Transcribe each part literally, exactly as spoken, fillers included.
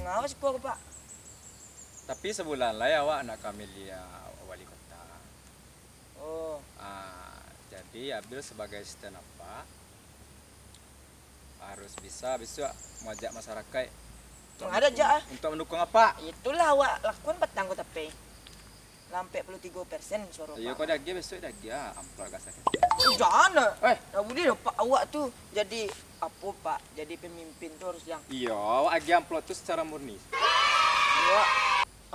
Apo siko ko, Pak? Tapi sabulan lai awak nak ka miliak wali kota. Oh. Ah, jadi Abil sabagai asisten apak harus bisa bisuak maajak masarakaik Mangada jak ah. Untuk mandukung apak. Itulah awak lakuan patang ko tapi. Lah ampek puluah tigo persen suaro. Iyo, Pak. Kau diagiah besok diagiah amplop gasan. Jangan. Eh. Dah buliah doh Pak, awak tu jadi apo Pak? Jadi pemimpin tu harus yang. Iyo, awak agiah amplop tu secara murni. Awak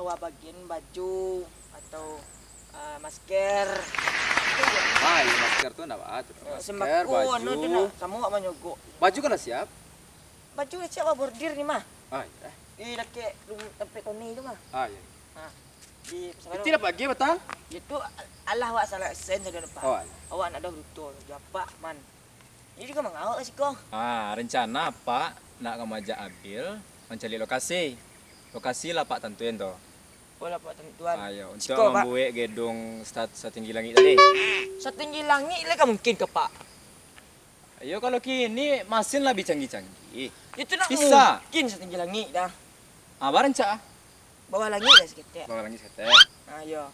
awak bagian baju atau uh, masker. Ah, iyo, masker tu ndak apa tu. Eh, Masker, sembako anu tu baju. Nah, sama awak manyogok. Baju kan dah siap? Baju dah siap awak bordir ni mah. Ah, iyo. Di dakek rumah tampek Tony tu mah. Ah, iyo. Ha. Di Itu lah pagi petang. Itu alah awak salah sen saja depan. Oh, alah. Awak nak dah bruto. Japak man. Ini juga mangawak ka siko. Ah, rencana apak nak ka maajak Abil mancaliak lokasi. Lokasi lah apak tantuin tu. Oh lah Pak Tantuan. Ah, iyo, untuk Siko, Pak. Mambuek gedung stat- satinggi langit tadi. Satinggi langit lah ka mungkin ke Pak. Iyo, kalau kini masin labiah canggih-canggih. Itu nak Bisa. Mungkin satinggi langit dah. Ah, barancak ah. Bawah langit lah seketek. Bawah langit saketek. Ha, iyo.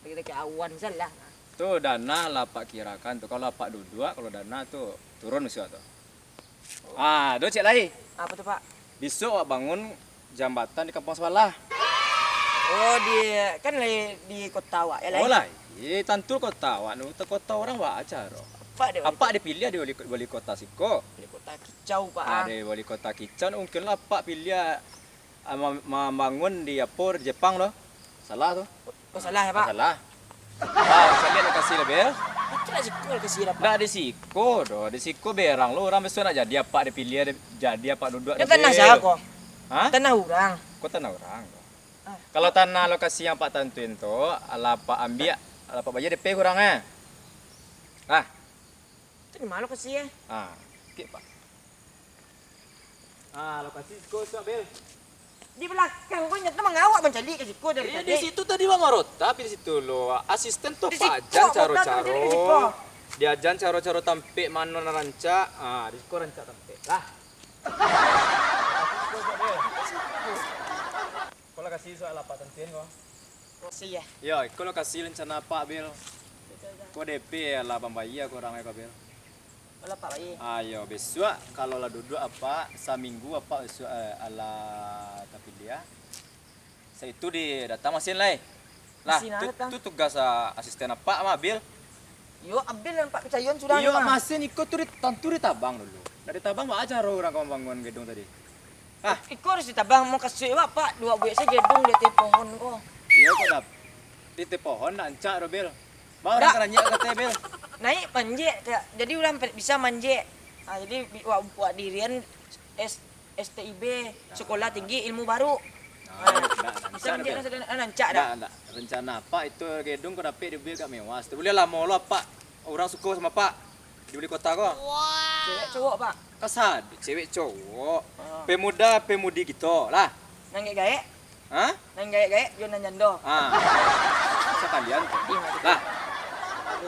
Lagi-lagi awan salah. Tu dana lah apak kirakan tu. Kalau apak duduak, kalau dana tu turun bisuak tu. Ah, tu cek lai. Apa tu Pak? Bisuak awak bangun jambatan di kampung sabalah. Oh di kan lagi di kota awak ya lai. Oh lah, eh, tantu kota awak tu, kota orang awak caro. Pak dia. Apak dipiliah di wali, wali kota siko. Di kota kicau Pak. Ah. Ada wali kota kicau, mungkin lah apak piliah ah, mem- membangun di apo di Jepang tu. Salah tu. Oh salah ya Pak. Salah. Ah, caliak lokasi lah, Bil. Itu lah siko lokasi lah Pak. Ndak di siko doh, di siko berang lo orang besok nak jadi apak dipiliah, jadi apak duduak. Yang tanah siapa ko? Hah? Tanah orang. Ko tanah orang. Ah. Kalau tanah lokasi yang apak tantuin tu, alah apak ambiak, alah apak bayar D P kurang eh. Ah, Itu di mana lokasi eh? ah, okey pak. Ah, lokasi siko suak Bil. Di belakang ko nyata mangawak mancaliak ka siko dari Iya, tadi. Di situ tadi bang marota, tapi di situ lo asisten tu Di Pak siko, Jan kau tahu caro-caro. di siko. Diajan caro-caro tampek mano nan rancak. Ah, di siko rancak tampek. Lah. Kau lah kasih soal apa tentang kau? Lokasi ya. Ya, iko lokasi rencana Pak Bil. Ko D P lah bambayia ko urang ko Bil. Kalau Pak Bayi. Ayo, bisuak kalau lah duduak apak, saminggu apak bisuak eh, alah tapiliah. Saitu di datang masin lai. Lah, Masin tu, datang. Tu tugas ah, asisten apak mah Bil. Yo, Abil nampak kecayuan sudah Iyo, ni mah. Masin iko tu di, tantu ditabang dulu. Dari tabang baa caro urang ka mambangun gedung tadi. Ah, Iko harus ditabang mau kasih awak Pak, dua buah saya gedung di atas pohon ko. Iyo kok dap. Di atas pohon nak ancak do Bil. Baa urang Dak. Ka ranjak ka atas Bil. Naik manjek tak. Jadi orang pe- bisa manjek. Ha, jadi bi- awak buat dirian S STIB, Sekolah Tinggi Ilmu Baru. Ah, ndak, ndak, Bisa ndak, manjek Bil. Rancak Ndak, dah. Ndak. Rencana apak itu gedung ko dapek dibeli agak mewah. Buliah lamo lo apak. Urang suko samo apak. Di wali kota ko. Cewek cowok Pak. Kasado cewek cowok. Ah. Pemuda pemudi kito lah. Nang gaek-gaek, Hah? nang gaek-gaek, yo nang jando. Ah. Sakalian tu. Lah,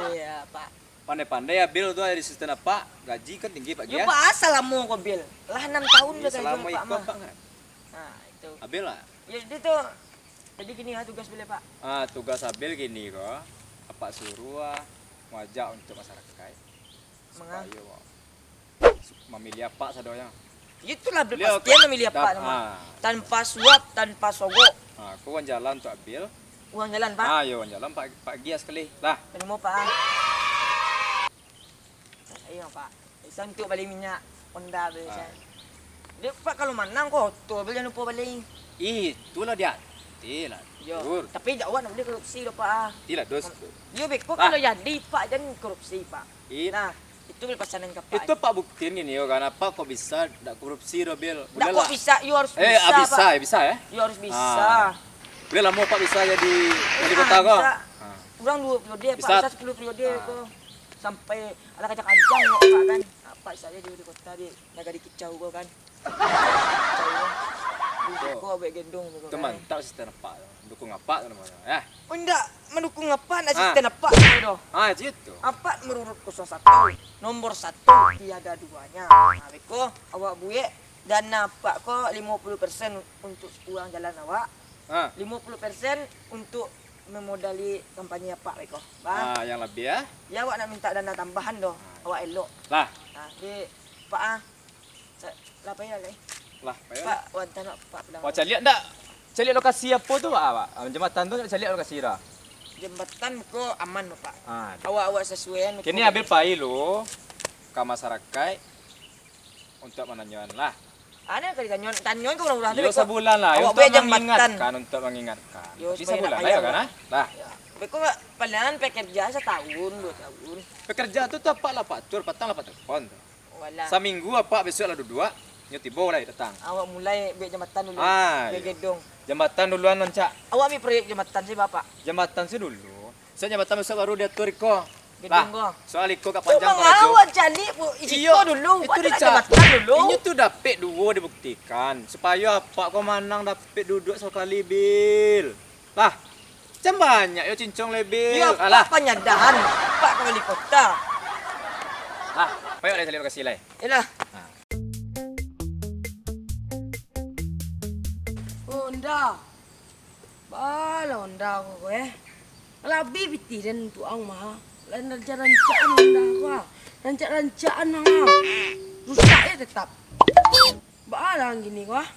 Iya Pak. Pandai-pandai Abil tu asisten apak, gaji kan tinggi Pak Yo Gia. Pak asal lamo ko Bil. Lah enam tahun Iya, dah kerja selama Pak itu mah. Apak kan. Nah, itu. Abil lah. Ya dia tu. Jadi gini lah tugas Bil ya Pak. Ah, tugas Abil gini ko. Apak suruah ah, mengajak untuk masyarakat. Manga- Supaya wak- su- memilih apak sadonyo. Itulah Beliau berpastian ko- memilih apa dap- nama. Ah. Tanpa suap, tanpa sogok. Ah, ko uang jalan tu Abil. Uang jalan Pak. Ah, yo uang jalan Pak Pak Gia sekali. Lah. Terima Pak. Ayo Pak. Bisa untuk beli minyak Honda Bil. Ah. Dia Pak kalau manang ko oto Bil jangan lupa beli. Itulah di hati lah. Yo. Tur. Tapi awak nak boleh korupsi dah Pak. Ah. Itulah dos. Yo beko Ah. Kalau jadi Pak jangan korupsi Pak. It- Nah, itu boleh pasanan ke Pak. Itu Pak buktiin gini yo kan apa kok bisa ndak korupsi do Bil. Ndak kok bisa, you harus Eh, bisa, ah, bisa, Pak. Ya, bisa ya. You harus bisa. Ah. Boleh lama Pak bisa jadi wali Ah, kota ko. bisa. Ah. Orang dua periode, Pak. Bisa. Bisa sepuluh periode Ah. ko. Sampai ala kacang-kacang awak, Pak, kan. Apa saja di wali kota di nagari kicau ko kan. Kicau ko. Di Betul. Ko buat gendong tu Itu kan. Mantap sih apak. Dukung apak tu namanya. Ya. Oh, indak mendukung apa nak Ah. asisten apa tu doh. Ah, itu. Apa merurut kosong satu. Nomor satu tiada duanya. Nah, beko awak buek Dana apak ko limo puluah persen untuk uang jalan awak, Ha. limo puluah persen untuk memodali kampanye apak beko. Bah. Ah, yang labiah, ah? Ya, awak nak mintak dana tambahan doh. Ah. Awak elok. Lah. Nah, di, Pak, ah. Sa-, lah, payah lai. Lah, payah. Pak, wak antaan, Pak, pulang. Wak caliak ndak? Caliak lokasi apo tu, Pak, Pak? Ah, jambatan tu ndak caliak lokasi dah. Jambatan ko aman, Pak. Ah. Awak, awak sasuaian. Kini ko abih pai lu ka masarakaik. Untuak mananyoan lah. Ado ka ditanyoan, tanyoan ka urang-urang tu. Yo, beko, sabulan lah. Awak untuak buek jambatan. Mangingatkan, untuak mangingatkan. Yo, tapi sabulan lah, yo kan, ah? Lah. Ya. Beko, palingan pekerja satahun, duo tahun. Pekerja tu, tu apak lah apak atur, patang lah apak telepon tu. Walah. Saminggu apak, bisuak lah duduak, nyo tibo lah datang. Awak mulai buek jambatan dulu. Ah, buek, iyo, gedong. Jambatan duluan rancak. Awak ambiak proyek jambatan se, Bapak. Jambatan se dulu. Sa jambatan bisuak baru diatur iko. Gedung ko. Lah, soal iko agak panjang karajo. Awak caliak, Bu. Iyo, iko dulu. Itu dicaliak. Jambatan dulu. Inyo tu dapek duo dibuktikan. Supayo apak ko manang dapek duduak sakali, Bil. Lah, macam banyak yo cincong lai, Bil. Iyo, alah. Apak panyadahan. Apak ka wali kota. Lah, payah lai caliak lokasi lai. Iyolah. Ha. Honda. Baa lah Honda ko, ko, eh. Lah abih pitih den untuak ang mah. Lah rancak-rancakan Honda ko, ah. Rancak-rancakan ang, ah. Rusak je tetap. Baa lah ang kini ko, ah.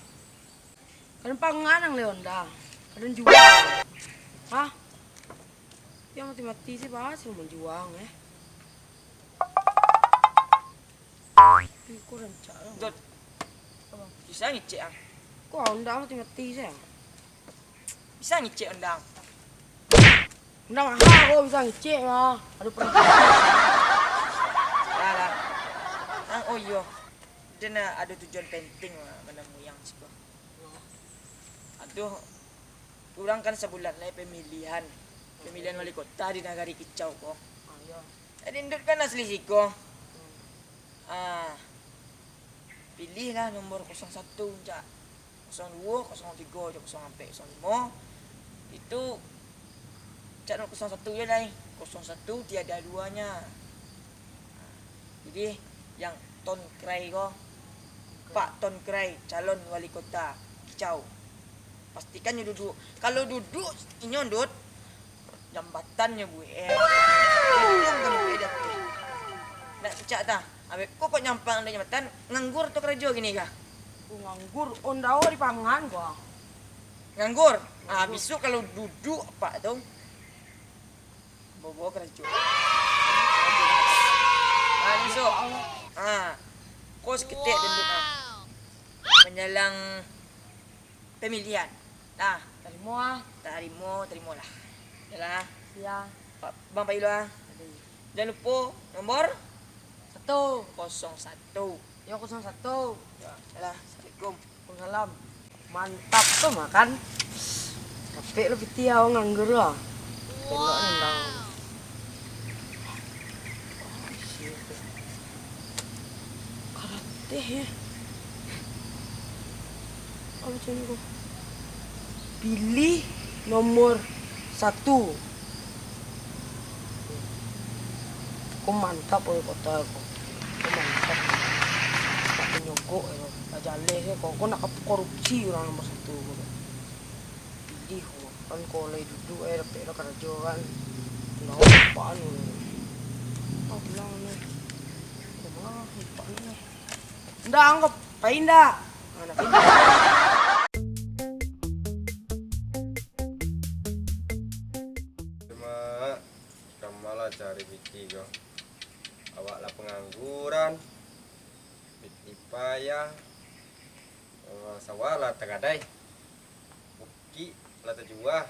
Kadang pangan ang lai Honda. Kadang jua. Hah? Yang mati-mati se baa se manjua ang, eh. Ih, ko rancak lah. Dot. Apo? Bisa ngicek, ah. Ko Honda mati-mati se. Bisa ngicek Honda. Honda mahal ko, bisa ngicek mah. Aduh, pernah. Lah, lah. Ang, oh iyo. Den ado tujuan penting mah manemui ang siko. Aduh, urang kan sabulan lai pamilihan. Pamilihan wali kota di nagari kicau ko. Ah, iyo. Jadi, Ndut kan asli siko. Hmm. Ah, pilihlah nomor kosong satu, cak. Kosong duo, kosong tigo, cak, kosong ampek, kosong limo. Itu, cak, nomor kosong satu je lai. Kosong satu tiada duanya. Jadi, yang Ton Krai ko, Pak Ton Krai, calon wali kota Kicau. Pastikan nyo duduk. Kalau duduk, inyo, Ndut, jambatan nyo buek. Gedong kan buek dapek. Nak cak tah. Abih ko kok nyampang dari jambatan, nganggur tu karajo kini kah? Oh, nganggur. Honda awak dipangan ko. Nganggur? Ah, nganggur. Bisuak kalau duduk apak tu, bawa-bawa karajo. Ah, bisuak. Ah, ko saketek dulu, ah. Manjalang pamilihan. Nah. Tarimo, ah. Tarimo, tarimolah. Yalah. Sia. Pa-, Bang pai lu, ah. Ado. Jan lupo, nomor? Satu. Kosong satu. Yo, kosong satu. Yo, yalah. Assalamualaikum. Waalaikumsalam. Mantap tu makan. Capek lo piti awak nganggur lo. Tengok nendang. Karateh, ya. Apa macam ni ko? Pilih nomor satu. Ko mantap, oi, kota ko. Ko mantap. Nak nyogok, yo. Lah jaleh, yo. Ko, ko nak korupsi urang nomor satu ko. Pilih ko. Kan ko lai duduk, eh, dapek lah karajo kan. Lah, apaan ko. Kau bilang ni. Kau bilang, apaan ni? Ndak, angkau pai ndak? Mana pai ndak? Mak, kamalah cari piti ko. Awak lah pangangguran, piti payah, eh, sawah lah tagadai, bukik lah tajua,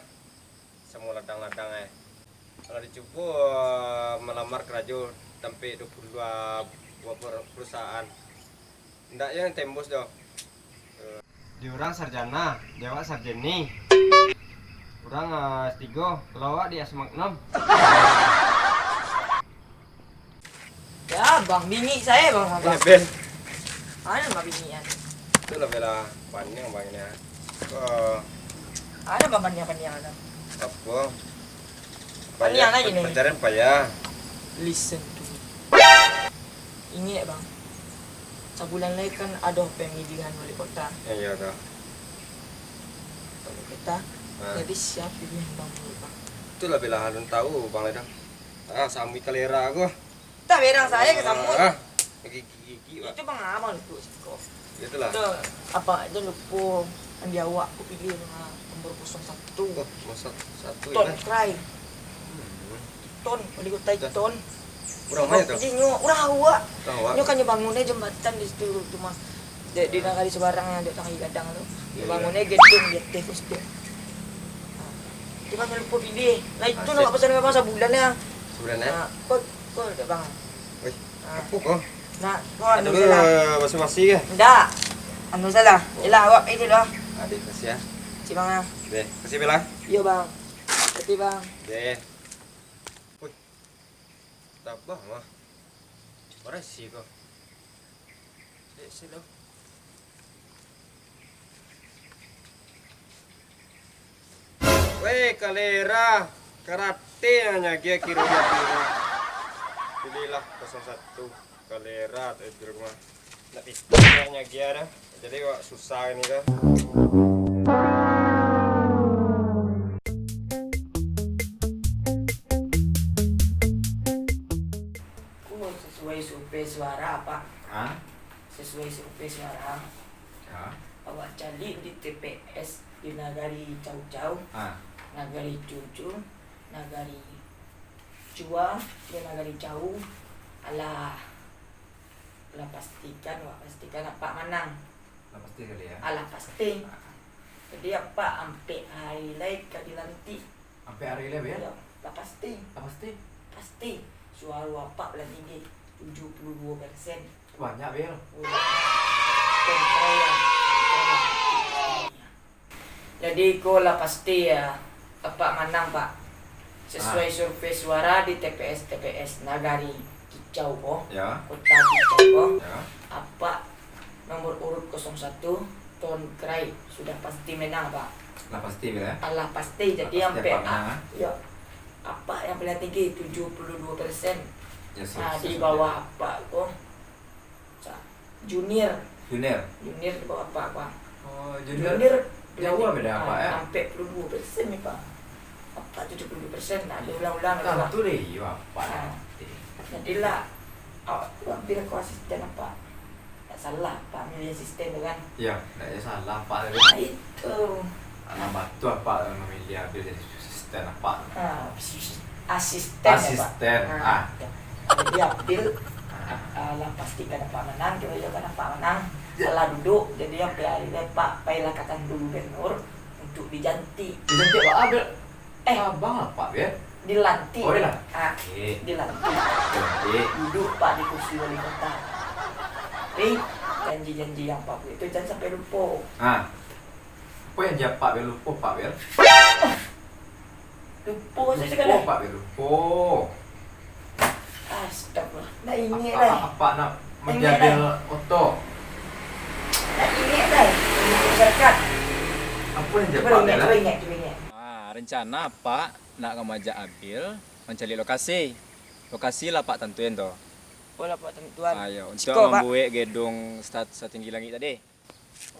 samo ladang-ladang ai. Kalau dicubo, eh, malamar karajo tampek duo puluah dua buah per-, perusahaan, ndak yang tembus doh. Di urang sarjana, di awak sarjeni. Urang, ah, S tigo, kalau awak di S Magnum. Ya, Bang, bingik sae, Bang, Bang. Eh, Ben. Anu mah bingik an. Itulah bela paniang, Bang, ini, ah. Ko. Anu mah paniang-paniang an. Apo? Paniang lagi ni. Pacaran payah. Listen to me. Ingek, Bang. Sabulan lai kan ado pamilihan wali kota. Eh, iyo tu. Wali kota. Ah. Jadi siapa pilihan Bang dulu, Bang? Itulah bela alun tahu Bang lai tu. Ah, samui kalera ko. Tak berang saya ke samui. Ah, gigi-gigi, Pak. Itu Bang Abang tu siko. Itulah. Tu, apa, jan lupo. Kan di awak ko pilih nomor kosong satu. Oh, nomor satu Ton Krai. Hmm. Ton, wali kota Ton. Urang ma tu? Jadi nyo urang awak. Urang awak. Nyo kan nyo bangun jambatan di situ tu mah. Di, di nagari Subarang yang dek tangah gadang tu. Iyo. Bangun gedung di ateh tu situ. Itu kan lupo pilih. Lah itu nak pesan memang sabulan ya. Sabulan ya? Nah, kau, kau dek Bang. Weh, ah. Apa kau? Nak, kau anu salah. Basa-basi ke? Ndak. Anu salah. Yelah, awak itu dah. Adik kasih ya. Cik Bang ah. Deh, kasih Bela. Iyo Bang. Kasih Bang. Deh. Wih. Tabah mah. Barasi kau. Dek silo. Weh, kalera, karate yang nyagia kiro-kiro. Pilihlah kosong satu, kalera atau di rumah. Ndak bisa yang nyagia dah. Jadi wak susah ni dah. Ko sasuai survei suara, Pak. Hah? Sasuai survei suara. Ya. Awak caliak di T P S di Nagari Cau-Cau, ah, Nagari Cuncun, Nagari Cua, di Nagari Cau. Alah, lah pastikan, wak pastikan apak manang. Lah pasti kali ya? Alah pasti. Ah. Jadi apak ampek hari lai ka dilantik. Ampek hari lai, Bel? Iyo, lah pasti. Lah pasti? Pasti. Suaro apak paling tinggi, tujuh puluh dua persen. Banyak, Bel. Wih. Kontrol, kontrol. Jadi ko lah pasti ya, apak manang, Pak. Sasuai, ah, survei suara di T P S-T P S Nagari Kicau ko, ya, Kota Kicau ko, ya, apak nomor urut kosong satu, Ton Krai, sudah pasti menang, Pak. Lah pasti, Bel, ya? Alah pasti, jadi ampek apak menang, ah. Iyo. Apak yang paling tinggi, tujuh puluh dua persen. Ya, ah, di bawah apak ko. Sa-, junior. Junior? Junior di bawah apak, Pak. Oh, junior. Junior jauah beda, ah, Pak, ya? Ampek puluh dua persen ni, Pak. Apak tujuh puluh dua persen, nah, diulang-ulang lagi, Pak. Tantu deh, iyo, apak. Nah, jadilah, awak tu ambil ko asisten apak. Tak salah, Pak, milih asisten tu kan? Iyo, ndak salah, Pak, tadi. Nah, itu. Alah batua apak mamiliah Abil jadi asisten apak. Ah, asisten, ya, Pak? Asisten, ah. Jadi Abil, ah, lah pastikan apak manang, kiro-kiro kan apak manang. Ya. Alah duduak, jadi ampe ari tu apak pailah ka kantua gubernur untuak dijantik. Dijantik apak, Abil? Eh. Abang apak, Bil? Dilantik. Oh, dilantik. Ah, dilantik. Dilantik. Duduak apak di kursi wali kota. Tapi, janji-janji yang apak buek tu jan sampai lupo. Ah. Apo nan jan apak Bil lupo, Pak Bil? Lupo sajo. Lupo, Pak Bil, lupo. Astagfirullah. Ndak ingek lai. Apak, apak nak manjadi oto. Ndak ingek lai. Masyarakat. Apo nan jan apak Bil? Cubo ingek, cubo ingek. Ah, rencana apak nak ka maajak Abil mancaliak lokasi. Lokasi lah apak tantuan tu. Oh, lah apak tantuan. Ayo, untuak mambuek gedung sat-, satinggi langik tadi.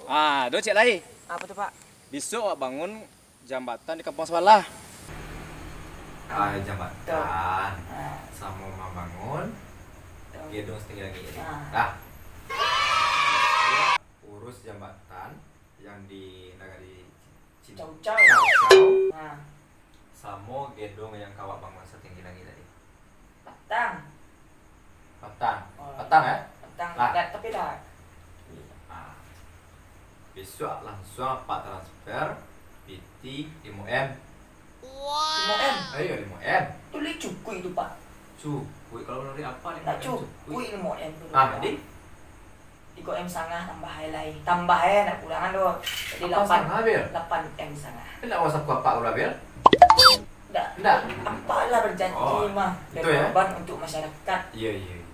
Ah, do ciek lai. Apo tu, Pak? Bisuak awak bangun jambatan di kampuang sabalah. Ah, jambatan. Ah. Samo mambangun gedung satinggi langik tadi. Ah. Dah. Urus jambatan yang di nagari Cin-, Cau-Cau. Cau-Cau. Ah. Samo gedung yang ka awak bangun satinggi langik tadi. Patang. Patang. Oh, patang, eh? Patang. Lah. Lah, tapi lah. Ah. Bisuak langsuang apak transfer piti limo M. Limo M? Ayo, limo M. Tu lai cukuik tu, Pak. Cukuik, kalau manuruik apak, limo M cukuik. Ndak cukuik limo M tu, Pak. Ah, jadi? Iko M satangah tambah ai lai. Tambah ai, ndak kurangan doh. Jadi lapan. Apak satangah, Bil? Lapan M satangah. Ndak mau saku apak pulo, Bil? Ndak. Ndak? Apak lah bajanji mah. Oh, itu ya? Dari korban untuk masyarakat. Iya, iya, iya.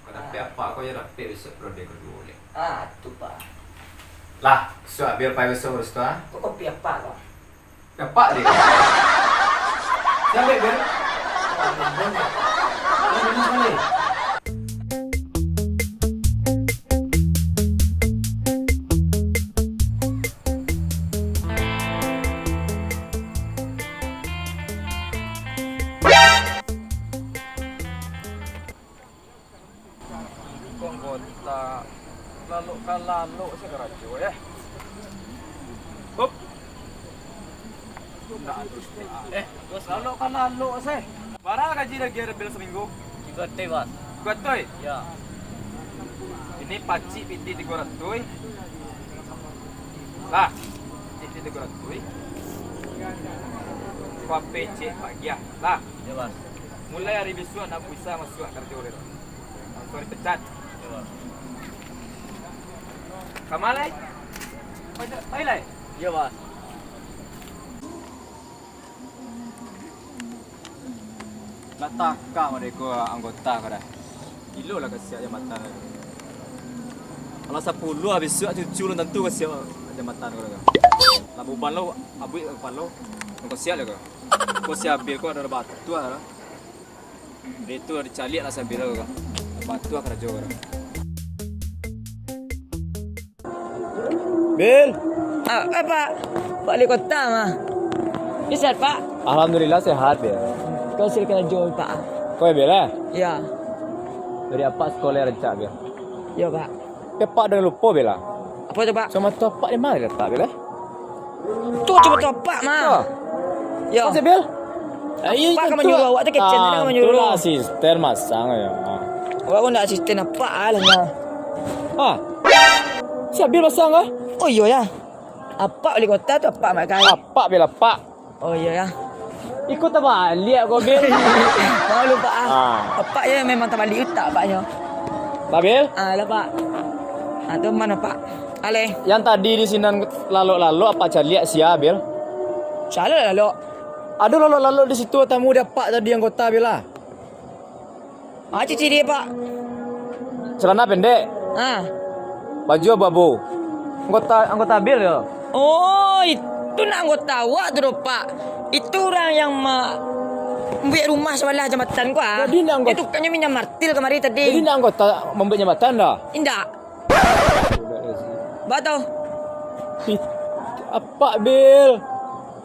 Kok dapek apak, kok ya dapek bisuak periode kedua ni. Ah, tu, Pak. Lah, bisuak Bil pai bisuak urus tu, ah. Kok kopi apak, kok? Apak deh. Siapa, Bil? Apak Bil, Bil. Bil, Bil, Bil. Kota lalok ka lalok se karajo, eh. Hup. Ndak ado istilah. Eh, bos, lalok ka lalok se. Bara gaji lagi ado bil saminggu? Tigo ratuih, bos. Tigo ratuih? Ya. Ini pacik pitih tigo ratuih. Lah, pitih tigo ratuih. Ko P C pagiah. Lah. Ya, bos. Mulai hari bisuak ndak bisa masuak karajo lai. Langsung dipecat. Iyo, bos. Kama lai? Pai lai? Iyo, bos. Nak takah mah dek ko anggota ko dah. Gilo lah ka siap jambatan ko. Alah sapuluah bisuak cucu lun tantu ka siap jambatan ko dah. Lah buban lo abuik ka kapalo. Ko siap lah ko. Ko si Abil ko ado batuah lah. Dari tu dicaliak lah sambil tu kan. Bantu lah karajo urang. Bil. Ah, eh, Pak. Pak Wali Kota mah. Bisa, Pak? Alhamdulillah sehat, Bil. Kau silakan aja, Pak. Kau ya, Bil, eh? Ya. Dari apa sekolah rancak, Bil? Ya, Pak. Tapi apak dah lupo, Bil, lah. Apa tu, Pak? Kacamata apak di ma letak, Bil, eh? Tu kacamata apak mah. Tu. Yo. Apa sih, Bil? Apak kan manyuruah awak tu, kecen tu kan manyuruah. Itulah asisten masang, yo. Awak pun ndak asisten apak lah nyo. Ah. Si Abil masang kah? Oh, iyo, ya. Apak wali kota tu apak mak kai. Apak, Bil, apak. Oh, iyo, ya. Iko tabaliak ko, Bil. Malu, Pak, ah. Ah. Apak je memang tabaliak utak apaknyo. Lah, Bil? Ah, lah, Pak. Ah, tu mano, Pak? Aleh. Yang tadi di sinan lalok-lalok apak caliak sia, Bil? Sia lalok-lalok? Ado lalok-lalok di situ, tamu di apak tadi anggota, Bil, lah. Ah, cici dia, Pak. Celana pendek. Ah. Baju abu-abu. Anggota, anggota Bil yo. Oh, itu nak anggota awak tu doh, Pak. Itu urang yang ma-, mambuek rumah sabalah jambatan ko, ah. Jadi nak anggota. Itu bukannya minyak martil kamari tadi. Jadi nak anggota mambuek jambatan dah? Indak. Ba tu. Ih, apak, Bil.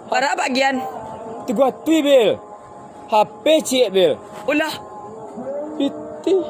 Bara apak gian? Tigo ratuih, Bil. H P ciek, Bil. Ulah. Pitih.